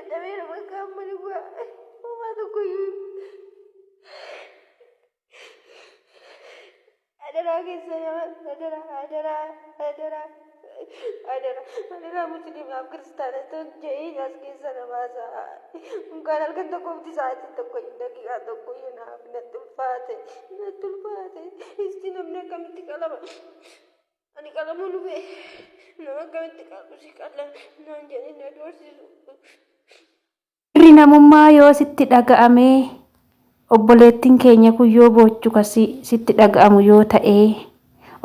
Dadhabeera bakka amma dhugaa. Homaa tokko iyyuu. Adaraa keessa nama adaraa adaraa adaraa adaraa adaraa musliimaaf kiristaana ton jedhiin as keessa na baasaa. Unkaan halkan tokko miti sa'aatiin tokko iyyuu daqiiqaa tokko iyyuu naaf natti ulfaate natti ulfaate. Isti namni akkamitti qalama? Ani qalamuu dhufe nama akkamitti qalu si qala naan jedhanii na doorsisu. Miirri namummaa yoo sitti dhaga'ame, obboleettiin keenya kun yoo boochu ka sitti dhaga'amu yoo ta'e,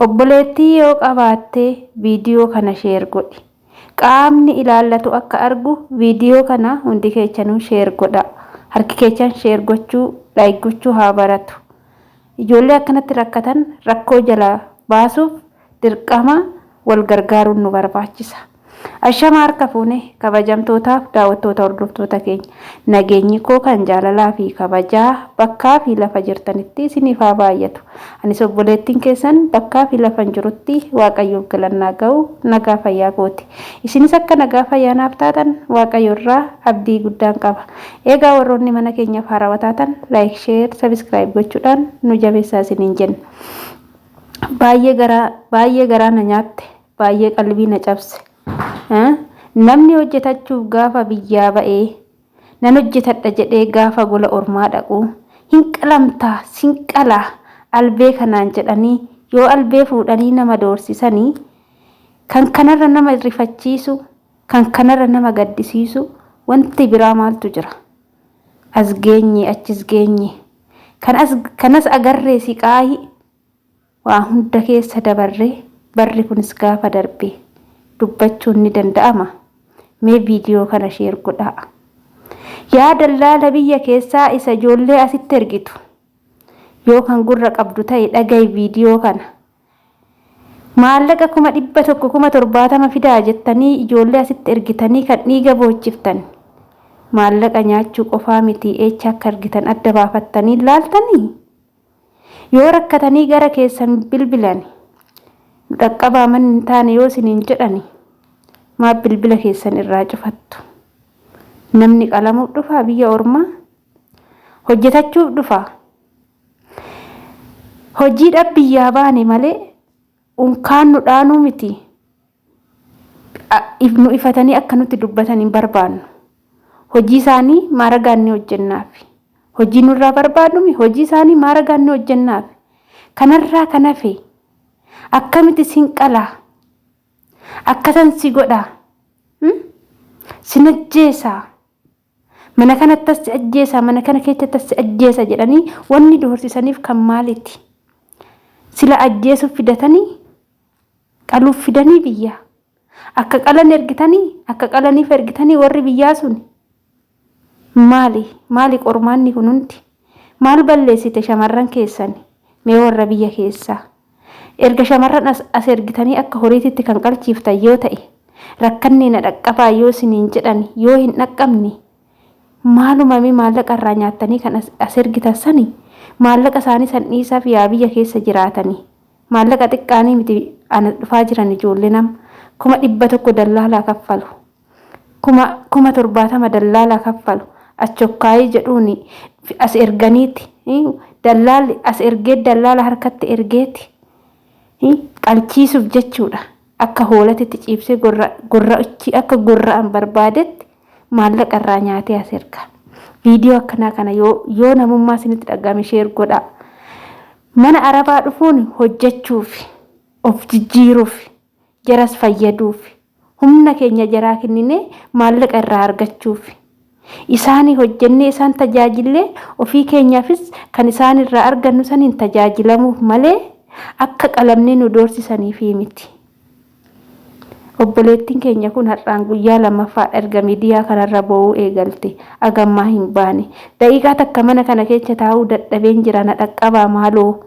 obboleettii yoo qabaatte viidiyoo kana share godhi. Qaamni ilaallatu akka argu viidiyoo kana hundi keechanuu share godhaa. Harki keechan share gochuu, like gochuu haa baratu. Ijoollee akkanatti rakkatan rakkoo jalaa baasuuf dirqama wal gargaaruun nu barbaachisa. Ashama harka fuune kabajamtootaaf daawwattoota hordoftoota keenya. Nageenyi koo kan jaalalaa fi kabajaa bakkaa fi lafa jirtanitti isiniif haa baay'atu. Anis obboleettiin keessan bakkaa fi lafan jirutti Waaqayyoof galannaa ga'u nagaa fayyaa kooti. Isinis akka nagaa fayyaa naaf taatan Waaqayyo irraa abdii guddaan qaba. Eegaa warroonni mana keenyaaf haarawa taatan like, share, subscribe gochuudhaan nu jabeessaa isiniin jenna. Baay'ee garaa baay'ee garaa na nyaatte, baay'ee qalbii na cabse. Namni hojjetachuuf gaafa biyyaa ba'ee nan hojjetadha jedhee gaafa gola ormaa dhaqu hin qalamtaa sin qalaa albee kanaan jedhanii yoo albee fuudhanii nama doorsisanii kan kanarra nama rifachiisu Kan kanarra nama gaddisiisu wanti biraa maaltu jira? As geenye achis geenye. Kan as kanas agarree siqaayi waa hunda keessa dabarree barri kunis gaafa darbe dubbachuun ni danda'ama? Mee viidiyoo kana sheer godhaa. Yaa dallaala biyya keessaa isa ijoollee asitti ergitu. Yoo kan gurra qabdu ta'e dhaga'i viidiyoo kana. Maallaqa 100,000 70,000 fidaa jettanii ijoollee asitti ergitanii kan dhiiga boochiftan maallaqa nyaachuu qofaa mitii eecha akka ergitan adda baafattanii hin laaltanii? Yoo rakkatanii gara keessan bilbilani nu dhaqqabaa manni hin taane yoo isiniin jedhani maaf bilbila keessan irraa cufattu? Namni qalamuuf dhufaa biyya ormaa? Hojjetachuuf dhufaa? Hojiidhaaf biyyaa baane malee unkaan nu dhaanuu miti. Nu ifatanii akka nutti dubbatan hin barbaannu. Hojii isaanii maaragaan ni hojjennaaf. Hojii nurraa barbaadumi hojii isaanii maaragaan ni hojjennaaf. Kanarraa kan hafe akkamitti sin qalaa akkasan si godhaa sin ajjeesaa Mana kanattas si ajjeesa, mana kana keessattas si ajjeesa jedhanii wanni doorsisaniif kan maaliti? Sila ajjeesuuf fidatanii qaluuf fidanii biyya. Akka qalan ergitanii, akka qalaniif ergitanii warri biyyaa sun maali? Maali qormaanni kun hundi? Maal balleessite shamarran keessan? Mee warra biyya keessaa. Erga shamarran as as ergitanii akka horiititti kan qalchiiftan yoo ta'e, rakkannee na dhaqqabaa yoo isiniin jedhani yoo hin dhaqqabne, maaluma mee maallaqa irraa nyaattanii kan as as ergitan sani maallaqa isaanii san dhiisaaf yaa biyya keessa jiraatanii. Maallaqa xiqqaanii miti ana dhufaa jiran ijoolleen amma 100,000 dallaalaa kaffalu. 70,000 dallaalaa kaffalu achokkaayii jedhuuni as erganiiti dallaalli as ergee dallaala harkatti ergeeti qalchiisuuf jechuudha akka hoolatitti ciibsee gorra'ichi akka gorra'an barbaadetti maallaqa irraa nyaatee as erga. Viidiyoo akkanaa kana yoo namummaa isinitti dhaga'ame sheer godhaa. Mana arabaa dhufuun hojjechuuf of jijjiiruuf jaras fayyaduuf Humna keenya jaraa kenninee maallaqa irraa argachuuf. Isaanii hojjennee isaan tajaajillee ofii keenyaafis kan isaan irraa argannu saniin tajaajilamuuf malee akka qalamnee nu doorsisaniifii miti. Obboleettiin keenya kun har'aan guyyaa lammaffaadha erga miidiyaa kanarra boo'uu eegalte. Agammaa hin baane. Daqiiqaa takka mana kana keessa taa'uu dadhabeen jira na dhaqqabaa maaloo.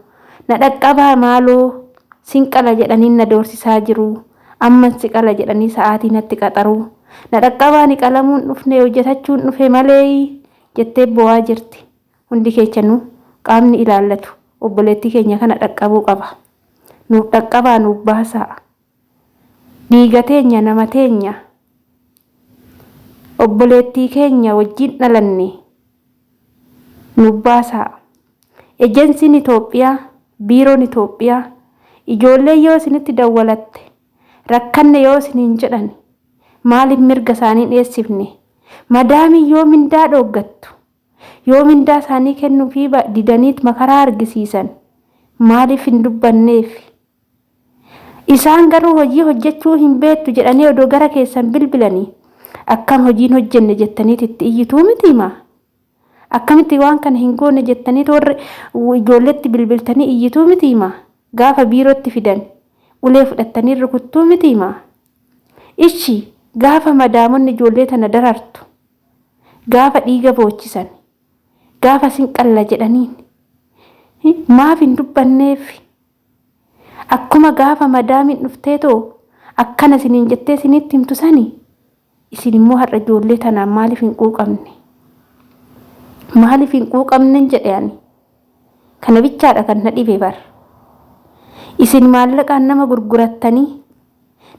Na dhaqqabaa maaloo. Sin qala jedhanii na doorsisaa jiru. Amman si qala jedhanii sa'aatii natti qaxaru. Na dhaqqabaa ani qalamuun dhufne hojjetachuun dhufe malee jettee boo'aa jirti. Hundi keechanuu qaamni ilaallatu obboleettii keenya kana dhaqqabuu qaba. Nuuf dhaqqabaa nuuf baasaa. Dhiiga teenya nama teenya. Obboleettii keenya wajjin dhalanne nu baasaa. Ejensiin Itoophiyaa, biiroon Itoophiyaa ijoollee yoo isinitti dawwalatte, rakkanne yoo isiniin jedhan, maaliif mirga isaanii hin dhiyeessifne? Madaamii yoo mindaa dhooggattu, yoo mindaa isaanii kennuufii didaniit makaraa argisiisan, maaliif hin dubbanneef? Isaan garuu hojii hojjechuu hin beektu jedhanii odoo gara keessan bilbilanii, akkam hojiin hojjenne jettaniit itti iyyituu mitiimaa? Akkamitti waan kana hin goone jettaniit warri ijoolleetti bilbiltanii iyyituu mitiimaa? Gaafa biirootti fidan ulee fudhattanii rukuttuu mitiimaa? Ishi gaafa madaamonni ijoollee tana darartu, gaafa dhiiga boochisan, gaafa sin qalla jedhaniin maaf hin dubbanneef? Akkuma gaafa madaamiin dhufteetoo akkana isiniin jettee isinitti himtu sani, isin immoo har'a ijoollee tanaan maaliif hin quuqamne? Maaliif hin quuqamnen jedhe ani. Kana bichaadha kan na dhibe bar. Isin maallaqaan nama gurgurattanii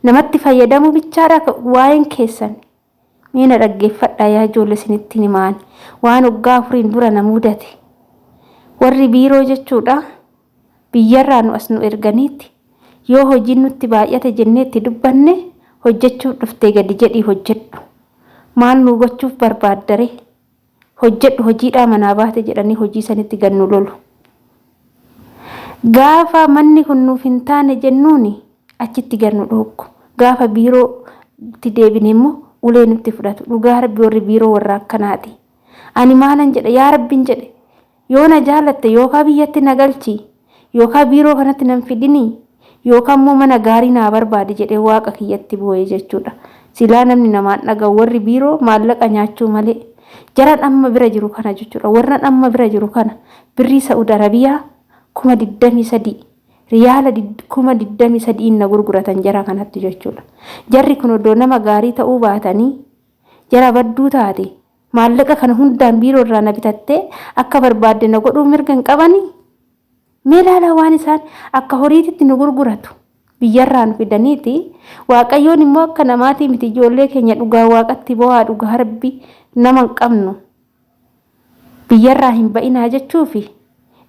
namatti fayyadamuu bichaadha waa'een keessan. Mee na dhaggeeffadhaa yaa ijoollee, isinitti himaan waan waggaa 4n dura na mudate. Warri biiroo jechuudha, biyyarraa nu as nu erganiiti yoo hojiin nutti baay'ate jennee itti dubbanne, hojjechuuf dhuftee gadi jedhii hojjedhu. Maal nu gochuuf barbaaddare? Hojjedhu, hojiidhaa manaa baate jedhanii hojii sanitti gad nu lolu. Gaafa manni kun nuuf hin taane jennuuni achitti gad nu dhooggu. Gaafa biirootti deebine immoo ulee nutti fudhatu. Dhugaa Rabbi, warri biiroo warra akkanaati. Ani maalan jedhe, yaa Rabbiin jedhe, yoo na jaalatte yookaan biyyatti na galchi, yookaan biiroo kanatti nan fidinii, yookaan immoo mana gaarii naa barbaadi jedhee Waaqa kiyyatti boo'e jechuudha. Silaa namni namaan dhaga'u, warri biiroo maallaqa nyaachuu malee. Jaran amma bira jiru kana jechuudha. Warran amma bira jiru kana birrii Sa'ud Arabiyaa 23,000, riyaala 23,000 na gurguratan jara kanatti jechuudha. Jarri kun odoo nama gaarii ta'uu baatanii, jara badduu taate, maallaqa kana hundaan biiroo irraa na bitattee akka barbaadde na godhuu mirga hin qabanii? Mee ilaalaa waan isaan akka horiititti nu gurguratu. Biyyarraa nu fidaniiti. Waaqayyoon immoo akka namaatii miti, ijoollee keenya, dhugaa Waaqatti bo'aa, dhugaa Rabbi nama hin qabnu. Biyyarraa hin ba'inaa jechuufi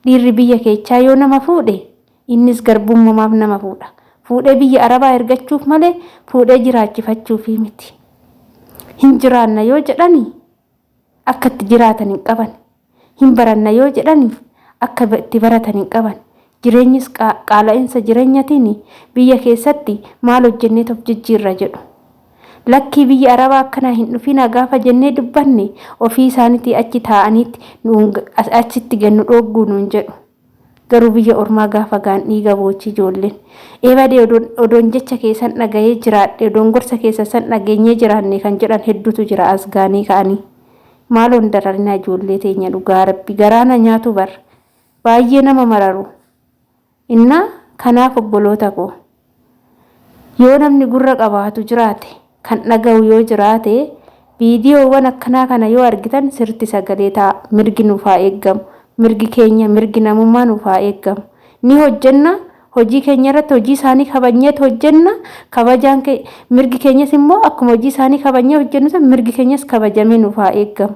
dhiirri biyya keechaa yoo nama fuudhe, innis garbummamaaf nama fuudha. Fuudhee biyya Arabaa ergachuuf malee fuudhee jiraachifachuufii miti. Hin jiraanna yoo jedhani akka itti jiraatan hin qaban. Hin baranna yoo jedhani akka itti baratan hin qaban. Jireenyis qaala'insa jireenyatiin biyya keessatti maal hojjennee of jijjiirra jedhu. Lakkii, biyya Arabaa akkanaa hin dhufinaa gaafa jennee dubbanne, ofii isaaniitii achi taa'aniitti achitti gannu dhoogguu nuun jedhu. Garuu biyya ormaa gaafa gaan dhiiga boochi ijoolleen. Eebadee, odoon jecha keessan dhagahee jiraadhe, odoon gorsa keessa san dhageenyee jiraanne kan jedhan hedduutu jira as gaanii ka'anii. Maaloon dararinaa ijoollee teenya, dhugaa Rabbi garaana nyaatu bar. Baay'ee nama mararu. Innaa kanaaf obboloota koo, yoo namni gurra qabaatu jiraate, kan dhaga'u yoo jiraate, viidiyoowwan akkanaa kana yoo argitan sirriitti sagalee ta'a. Mirgi nuuf haa eeggamu. Mirgi keenya, mirgi namummaa nuuf haa eeggamu. Ni hojjenna, hojii keenya irratti hojii isaanii kabajneet hojjenna. Kabajaan mirgi keenyas immoo akkuma hojii isaanii kabajnee hojjennu san mirgi keenyas kabajamee nuuf haa eeggamu.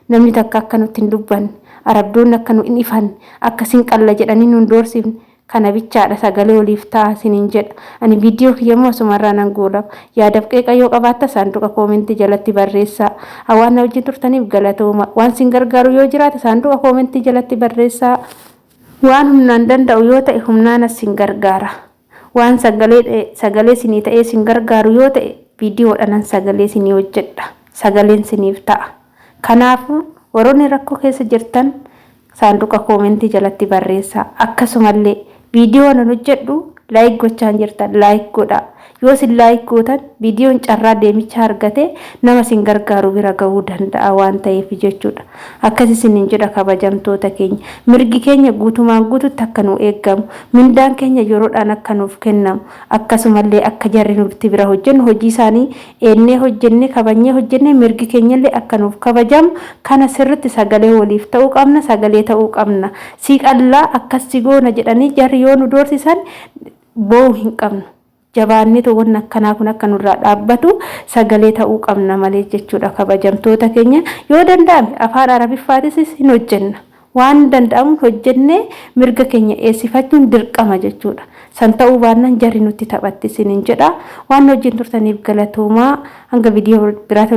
Namni takka akka nutti hin dubbanne, arabdoonni akka nu hin ifanne, akka sin qalla jedhanii nu hin doorsifne, kana bichaadha sagalee oliif ta'a isiniin jedha. Ani viidiyoo kiyya immoo asumarraa nan goolaba. Yaadaaf qeeqa yoo qabaattan saanduqa koomentii jalatti barreessaa. Waan na wajjin turtaniif galatooma. Waan sin gargaaru yoo jiraate saanduqa koomentii jalatti barreessaa. Waan humnaan danda'u yoo ta'e humnaanas sin gargaara. Waan sagalee sinii ta'ee sin gargaaru yoo ta'e viidiyoodhaanan sagalee sinii hojjedha. Sagaleen siniif ta'a. Kanaafuu warroonni rakkoo keessa jirtan saanduqa koomentii jalatti barreessaa. Akkasumallee viidiyoo nan hojjedhu like gochaan jirtan like godhaa. Yoo isin like gootan viidiyoon carraa deemicha argate nama isin gargaaru bira gahuu danda'a waan ta'eef jechuudha. Akkas isiniin jedha, kabajamtoota keenya. Mirgi keenya guutumaan guututti akka nu eeggamu, mindaan keenya yeroodhaan akka nuuf kennamu, akkasumallee akka jarri nuti bira hojjennu hojii isaanii eennee hojjennee, kabajnee hojjennee, mirgi keenyallee akka nuuf kabajamu, kana sirritti sagalee waliif ta'uu qabna, sagalee ta'uu qabna. Si qallaa, akkas si goona jedhanii jarri yoo nu doorsisan boo'uu hin qabnu. Jabaanneetoo wanni akkanaa kun akka nurraa dhaabbatu sagalee ta'uu qabna malee jechuudha kabajamtoota keenya. Yoo danda'ame afaan Arabiffaatis hin hojjenna. Waan danda'amuun hojjennee mirga keenya eessifachuun dirqama jechuudha. San ta'uu baannaan jarri nutti taphatti isiniin jedha. Waan nu wajjin turtaniif galatoomaa. Hanga viidiyoo biraatti.